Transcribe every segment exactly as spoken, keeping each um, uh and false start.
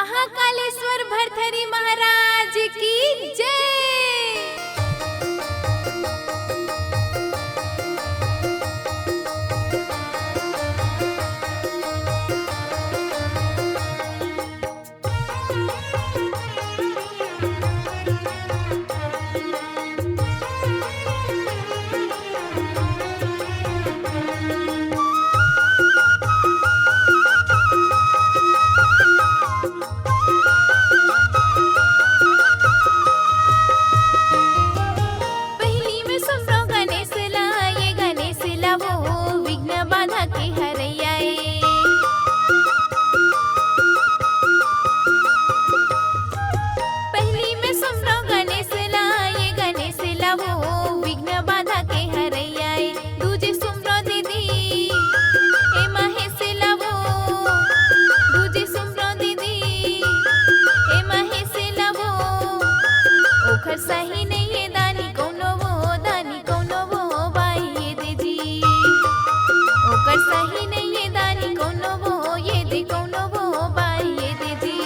महाकालेश्वर भरथरी महाराज की जय। पहिली में सुमरो गणेश ला, ये गणेश ला वो विघ्न बाधा के हरैया ए। पहिली में सुमरो गणेश ला, ये गणेश ला वो विघ्न बाधा के हरैया ए। दूजे सुमरो दीदी, ए महेश ला वो, दूजे सुमरो दीदी, ए महेश ला वो, ओखर सही नइये दानी कोनो वो, दानी कोनो वो बाई ये दे जी। ओकर सही नइये दानी कोनो वो, ये दे कोनो वो बाई ये दे जी।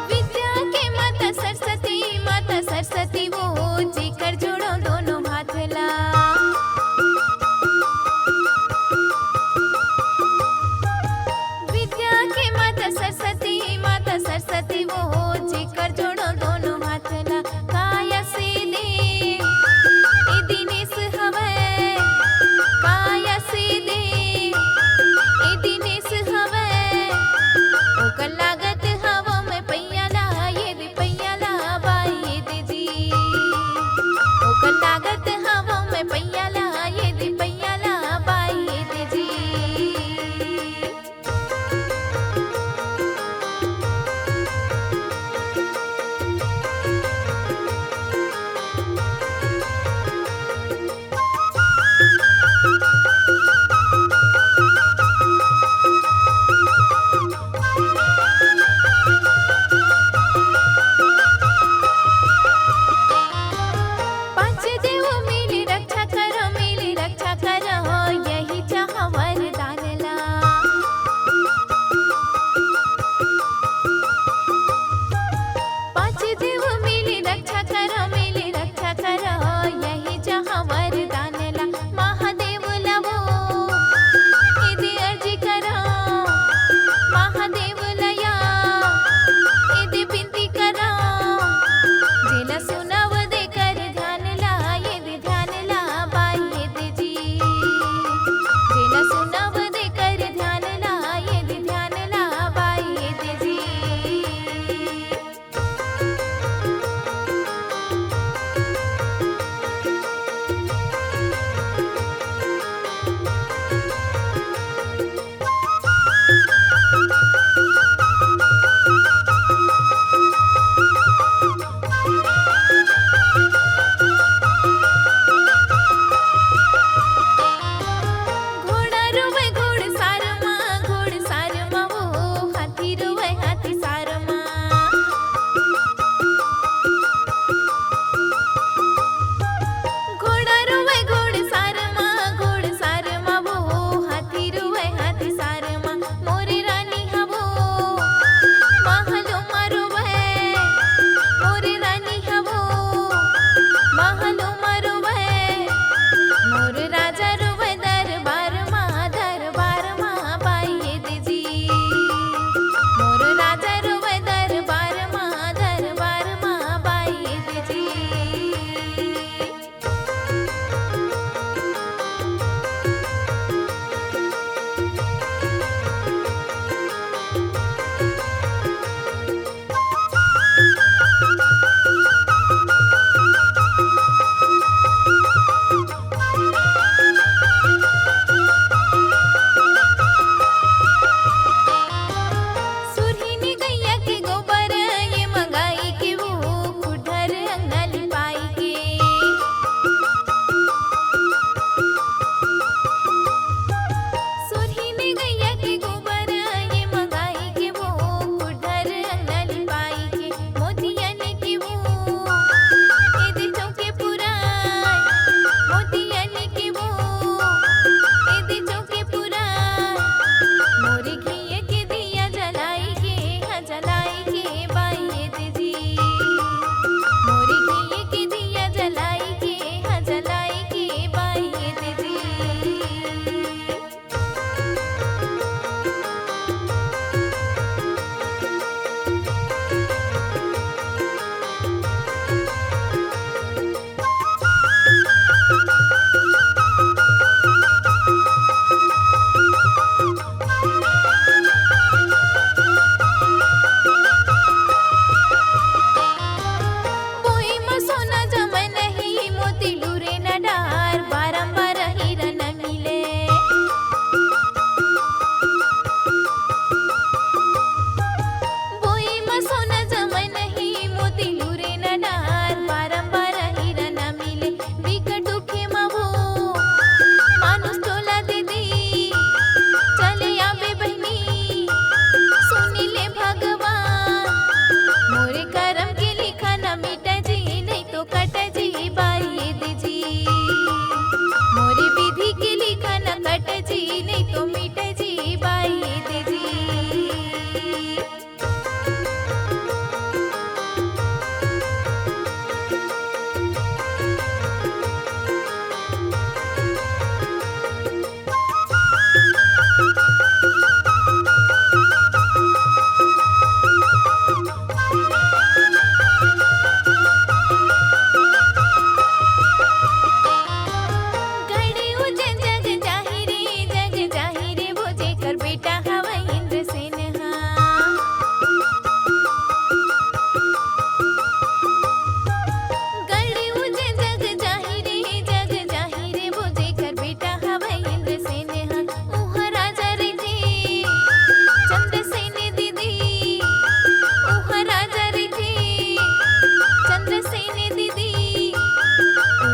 विद्या के माता सरस्वती, माता सरस्वती वो जेकर जोड़ो दोनों हाथ ला। विद्या के माता सरस्वती, माता सरस्वती वो जेकर जोड़ो दोनों हाथ ला। काया से दे, ए दिनेश हवय, काया से दे, ए दिनेश हवय, ओकर लागत हवो मैं पैया ला, ये दे पैया ला बाई ये दे जी। ओकर लागत हवो मैं पैया ला, ये दे पैया ला बाई ये दे जी। पांच देव मिली रक्षा करो, मिली रक्षा करो, यही चाह वरदान ला। पांच देव मिली रक्षा करो, मिली रक्षा करो, यही चाह वरदान ला। महादेव ला वो, इदी अर्जी करो, महादेव ला या, इदी बिनती करो, जेला सुनव दे कर ध्यान ला, ये दे ध्यान ला बाई ये दे जी। जेला सुनव दे कर ध्यान ला, ये दे ध्यान ला बाई ये दे जी। घोड़ा रोवे घोड़सार मा, घोड़सार मा वो हाथी रोवे हाथी सार मा। घोड़ा रोवे घोड़सार मा, घोड़सार मा वो हाथी रोवे हाथी सार मा। मोरे रानी हवो, महलो मा रोवे, मोरे रानी हवो, महलो मा रोवे, मोर राजा रोवे दरबार मा, दरबार मा बाई ये दे जी। मोर राजा रोवे दरबार मा, दरबार मा बाई ये दे जी।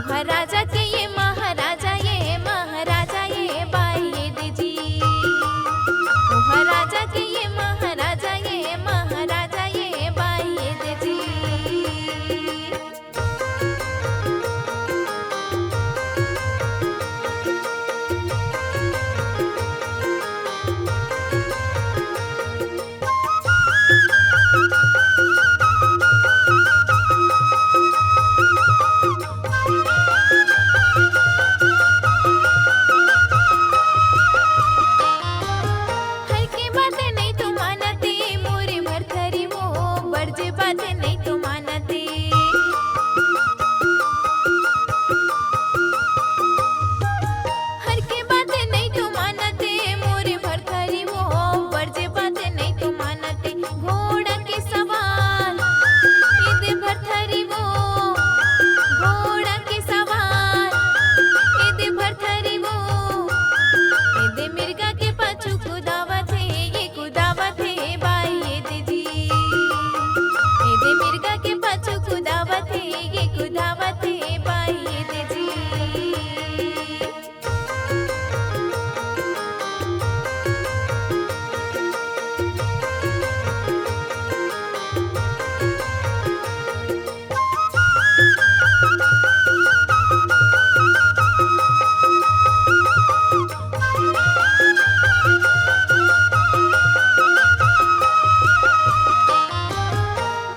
महाराजा के ये महाराजा, ये महाराजा, ये बाई ये दे जी। महाराजा के ये महाराजा, ये महाराजा, ये बाई ये दे जी। हर के बात नहीं तो मानते, मोरे भरथरी वो, बड़जे बात नहीं तो मानते। हर के बात नहीं तो मानते, मोरे भरथरी वो, बड़जे बात नहीं तो मानते। घोड़ा के सवार, ए दे भरथरी वो, घोड़ा के सवार, ए दे भरथरी वो, ए दे मिर्गा के पाछू कुदावत हे, ये कुदावत हे बाई ये दे जी। ए दे मिर्गा के पाछू कुदावत हे, ये कुदावत हे बाई ये दे जी।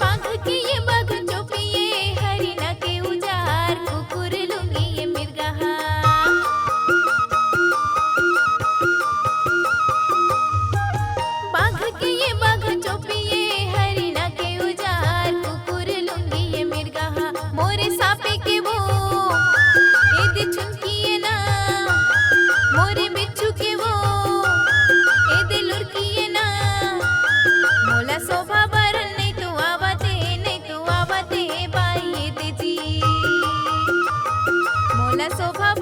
बाघ के ये बाघ चोपिए, हरिना के उजार कुकुर लुंगी ये मिर्गा हा। बाघ के ये बाघ चोपिए, हरिना के उजार कुकुर लुंगी ये मिर्गा हा। मोरे सापे के वो, ए दे छुनकिए ना, मोरे बिच्छू के वो, ए दे लुरकिए ना। मोला शोभा बरन नहीं तू आवते, नहीं तू आवते बाई ये दे जी। मोला शोभा